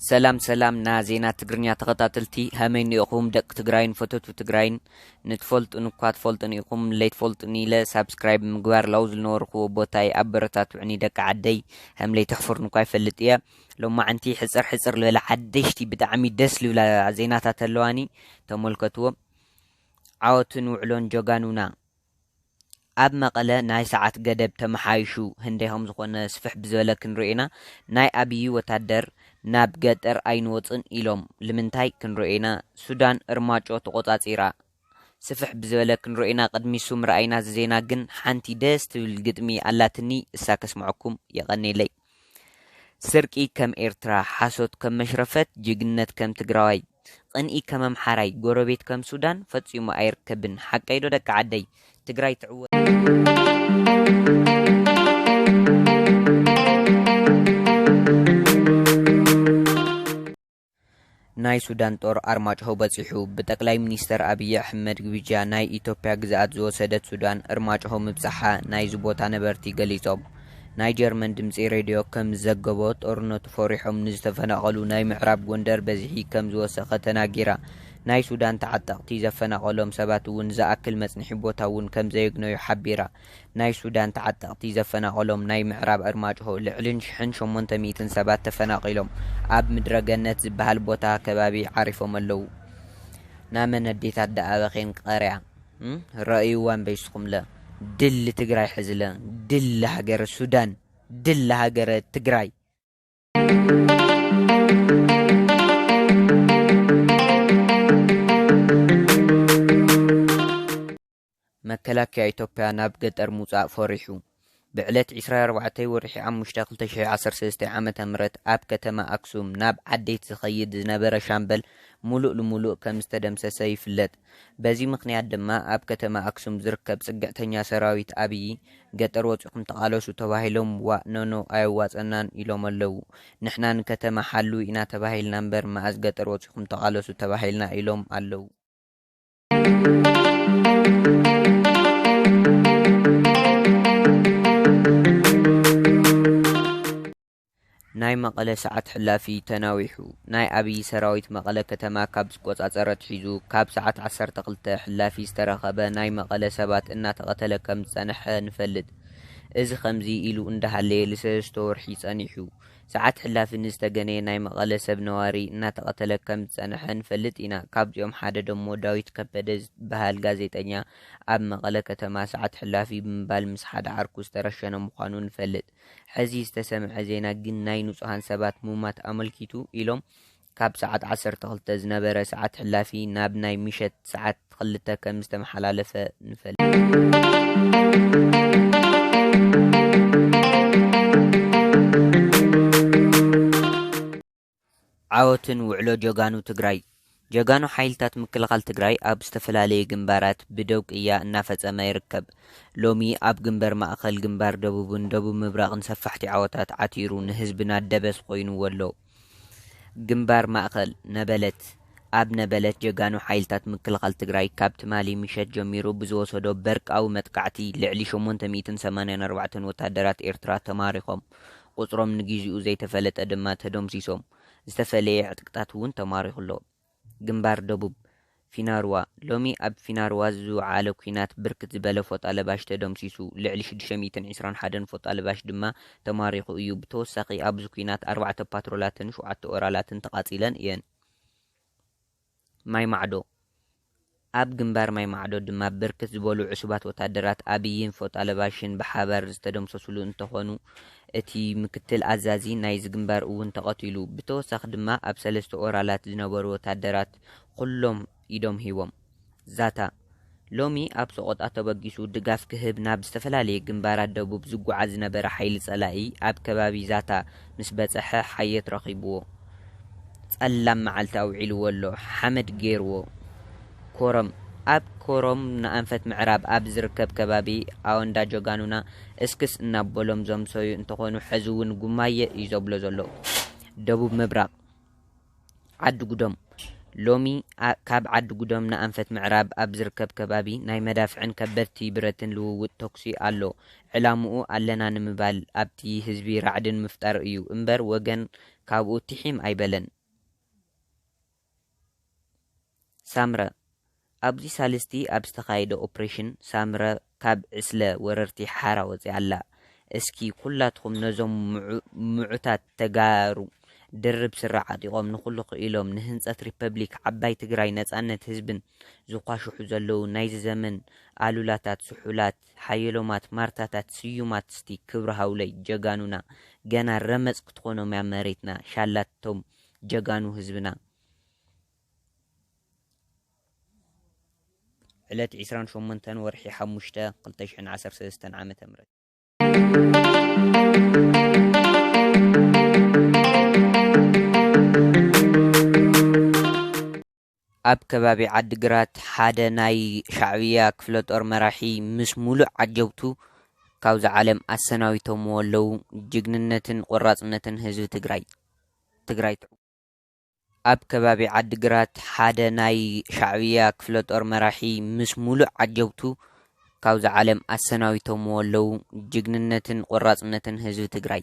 ሰላም ሰላም፣ ና ዜና ትግርኛ ተኸታተልቲ፣ ሀመይ ንኢኹም ደቂ ትግራይን ፈተቱ ትግራይን። ንትፈልጡን እኳ ትፈልጡን ኢኹም፣ ለይትፈልጡን ኢለ ሳብስክራይብ ምግባር ላው ዝነበርኩዎ ቦታይ ኣበረታትዑኒ ደቂ ዓደይ። ሀም ለይትሕፍርኒ እኳ ይፈልጥ እየ። ሎማዓንቲ ሕፅር ሕፅር ልበላ ሓደሽቲ ብጣዕሚ ደስ ልብላ ዜናታት ኣለዋኒ፣ ተመልከትዎ። ዓወትን ውዕሎን ጀጋኑና። ኣብ መቐለ ናይ ሰዓት ገደብ ተመሓይሹ ህንደይ ከም ዝኾነ ስፍሕ ብዝበለ ክንርኢ ኢና። ናይ ኣብዪ ወታደር ናብ ገጠር ኣይንወፅን ኢሎም ልምንታይ ክንርኢ ኢና። ሱዳን እርማጮ ተቖፃፂራ ስፍሕ ብዝበለ ክንርኢ ኢና። ቅድሚ ሱም ረኣይና እዚ ዜና ግን ሓንቲ ደስ ትብል ግጥሚ ኣላትኒ፣ እሳ ከስምዐኩም። የቐኔለይ። ስርቂ ከም ኤርትራ፣ ሓሶት ከም መሽረፈት፣ ጅግነት ከም ትግራዋይ፣ ቅንኢ ከም ኣምሓራይ፣ ጎረቤት ከም ሱዳን ፈጺሙ ኣይርከብን። ሓቀይ ዶ ደቂ ዓደይ? ትግራይ ትዕወት። ናይ ሱዳን ጦር ኣርማጭሆ በጺሑ። ብጠቅላይ ሚኒስተር ኣብይ ኣሕመድ ግብጃ ናይ ኢትዮጵያ ግዝኣት ዝወሰደት ሱዳን እርማጭሆ ምብጻሓ ናይዚ ቦታ ነበርቲ ገሊጾም። ናይ ጀርመን ድምጺ ሬድዮ ከም ዝዘገቦ፣ ጦርነቱ ፈሪሖም ንዝተፈናቐሉ ናይ ምዕራብ ጎንደር በዝሒ ከም ዝወሰኸ ተናጊራ። ናይ ሱዳን ተዓጠቕቲ ዘፈናቐሎም ሰባት እውን ዝኣክል መጽንሒ ቦታ እውን ከም ዘየግነዩ ሓቢራ። ናይ ሱዳን ተዓጠቕቲ ዘፈናቐሎም ናይ ምዕራብ ኣርማጭሆ ልዕልን ሽሕን ሸሞንተ ሚእትን ሰባት ተፈናቒሎም ኣብ ምድረ ገነት ዝበሃል ቦታ ከባቢ ዓሪፎም ኣለዉ። ናመን ኣዴታት ደኣ በኼን ቀርያ፣ እም? ረእይዋ እምበይ ንስኹምለ። ድል ትግራይ ሕዝለ፣ ድል ሃገረ ሱዳን፣ ድል ሃገረ ትግራይ። መከላከያ ኢትዮጵያ ናብ ገጠር ምውጻእ ፈሪሑ። ብዕለት ዕስራ ኣርባዕተ ወርሒ ሓሙሽተ ክልተ ሽሕ ዓሰርተ ሰለስተ ዓመተ ምህረት ኣብ ከተማ ኣክሱም ናብ ዓዴት ዝኸይድ ዝነበረ ሻምበል ሙሉእ ልሙሉእ ከም ዝተደምሰሰ ይፍለጥ። በዚ ምኽንያት ድማ ኣብ ከተማ ኣክሱም ዝርከብ ጽግዕተኛ ሰራዊት ኣብዪ፣ "ገጠር ወጺኹም ተቓለሱ" ተባሂሎም፣ "ዋእ ኖኖ ኣየዋጸናን" ኢሎም ኣለዉ። "ንሕና ንከተማ ሓሉ ኢና ተባሂልና እምበር መኣዝ ገጠር ወጺኹም ተቓለሱ ተባሂልና?" ኢሎም ኣለዉ። ናይ መቐለ ሰዓት ሕላፊ ተናዊሑ። ናይ ኣብዪ ሰራዊት መቐለ ከተማ ካብ ዝቆጻጸረ ኣትሒዙ፣ ካብ ሰዓት ዓሰርተ ክልተ ሕላፊ ዝተረኸበ ናይ መቐለ ሰባት እናተቐተለ ከም ዝጸንሐ ንፈልጥ። እዚ ከምዚ ኢሉ እንዳሃለየ ንሰለስተ ወርሒ ጸኒሑ። ሰዓት ሕላፊ ንዝተገነየ ናይ መቐለ ሰብ ነዋሪ እናተቐተለ ከም ዝጸንሐ ንፈልጥ ኢና። ካብዚኦም ሓደ ደሞ ዳዊት ከበደ ዝበሃል ጋዜጠኛ ኣብ መቐለ ከተማ ሰዓት ሕላፊ ብምባል ምስ ሓደ ዓርኩ ዝተረሸነ ምዃኑ ንፈልጥ። ሕዚ ዝተሰምዐ ዜና ግን ናይ ንጹሃን ሰባት ምማት ኣመልኪቱ ኢሎም፣ ካብ ሰዓት ዓሰርተ ክልተ ዝነበረ ሰዓት ሕላፊ ናብ ናይ ምሸት ሰዓት ክልተ ከም ዝተመሓላለፈ ንፈልጥ። ዓወትን ውዕሎ ጀጋኑ ትግራይ። ጀጋኑ ሓይልታት ምክልኻል ትግራይ ኣብ ዝተፈላለየ ግንባራት ብደው ቅያ እናፈጸመ ይርከብ። ሎሚ ኣብ ግንባር ማእኸል፣ ግንባር ደቡብን ደቡብ ምብራቕን ሰፋሕቲ ዓወታት ዓቲሩ ንህዝብና ደበስ ኮይንዎ ኣሎ። ግንባር ማእኸል ነበለት። ኣብ ነበለት ጀጋኑ ሓይልታት ምክልኻል ትግራይ ካብ ትማሊ ምሸት ጀሚሩ ብዝወሰዶ በርቃዊ መጥቃዕቲ ልዕሊ ሸሞንተ ሚእትን ሰማንያን ኣርባዕተን ወታደራት ኤርትራ ተማሪኾም፣ ቁጽሮም ንግዚኡ ዘይተፈለጠ ድማ ተደምሲሶም፣ ዝተፈለየ ዕጥቅታት እውን ተማሪኹ ኣሎ። ግንባር ደቡብ ፊናርዋ። ሎሚ ኣብ ፊናርዋ ዝወዓለ ኲናት ብርክት ዝበለ ፎጣ ለባሽ ተደምሲሱ፣ ልዕሊ ሽዱሽተ ሚእትን ዕስራን ሓደን ፎጣ ለባሽ ድማ ተማሪኹ እዩ። ብተወሳኺ ኣብዚ ኲናት ኣርባዕተ ፓትሮላትን ሸውዓተ ኦራላትን ተቓጺለን እየን። ማይ ማዕዶ። ኣብ ግንባር ማይ ማዕዶ ድማ ብርክት ዝበሉ ዕሱባት ወታደራት ኣብይን ፎጣ ለባሽን ብሓባር ዝተደምሰሱሉ እንተኾኑ፣ እቲ ምክትል ኣዛዚ ናይዚ ግንባር እውን ተቐቲሉ። ብተወሳኺ ድማ ኣብ ሰለስተ ኦራላት ዝነበሩ ወታደራት ኩሎም ኢዶም ሂቦም። ዛታ። ሎሚ ኣብ ሰቆጣ ተበጊሱ ድጋፍ ክህብ ናብ ዝተፈላለየ ግንባራት ደቡብ ዝጓዓዝ ዝነበረ ሓይሊ ጸላኢ ኣብ ከባቢ ዛታ ምስ በጸሐ ሓየት ረኺብዎ። ጸላም መዓልቲ ኣውዒልዎ ኣሎ፣ ሓመድ ገይርዎ። ኮረም። ኣብ ኮረም ንኣንፈት ምዕራብ ኣብ ዝርከብ ከባቢ ኣወንዳ ጀጋኑና እስክስ እናበሎም ዘምሰዩ እንተኾኑ፣ ሕዚ እውን ጉማየ እዩ ዘብሎ ዘሎ። ደቡብ ምብራቕ። ዓዲ ጉዶም። ሎሚ ኣ-፣ ካብ ዓዲ ጉዶም ንኣንፈት ምዕራብ ኣብ ዝርከብ ከባቢ ናይ መዳፍዕን ከበድቲ ብረትን ልውውጥ ተኩሲ ኣሎ። ዕላምኡ ኣለና ንምባል ኣብቲ ህዝቢ ራዕዲ ንምፍጣር እዩ እምበር ወገን ካብኡ ትሒም ኣይበለን። ሳምረ። ኣብዚ ሳልስቲ ኣብ ዝተኻየደ ኦፕሬሽን ሳምረ ካብ ዕስለ ወረርቲ ሓራ ወፂኣ ኣላ። እስኪ ኩላትኹም ነዞም ምዑ-፣ ምዑታት ተጋሩ ድርብ ስረ ዓጢቖም ንኹሉ ክኢሎም ንህንፀት ሪፐብሊክ ዓባይ ትግራይ ነፃነት ህዝብን ዝኳሽሑ ዘለዉ ናይዚ ዘመን ኣሉላታት፣ ስሑላት፣ ሓየሎማት፣ ማርታታት፣ ስዩማት እስቲ ክብሪ ሃውለይ ጀጋኑና። ገና ረመፅ ክትኾኖም እያ መሬትና ሻላቶም ጀጋኑ ህዝብና። ዕለት ዕስራን ሸሞንተን ወርሒ ሓሙሽተ ክልተ ሽሕን ዓሰርተ ሰለስተን ዓመተ ምህረት። ኣብ ከባቢ ዓዲግራት ሓደ ናይ ሻዕብያ ክፍለ ጦር መራሒ ምስ ሙሉእ ዓጀብቱ ካብዛ ዓለም ኣሰናቢቶምዎ ኣለዉ። ጅግንነትን ቆራጽነትን ህዝቢ ትግራይ። ትግራይ ትዕወት። ኣብ ከባቢ ዓዲግራት ሓደ ናይ ሻዕብያ ክፍለ ጦር መራሒ ምስ ሙሉእ ዓጀብቱ ካብዛ ዓለም ኣሰናቢቶምዎ ኣለዉ። ጅግንነትን ቆራጽነትን ህዝቢ ትግራይ።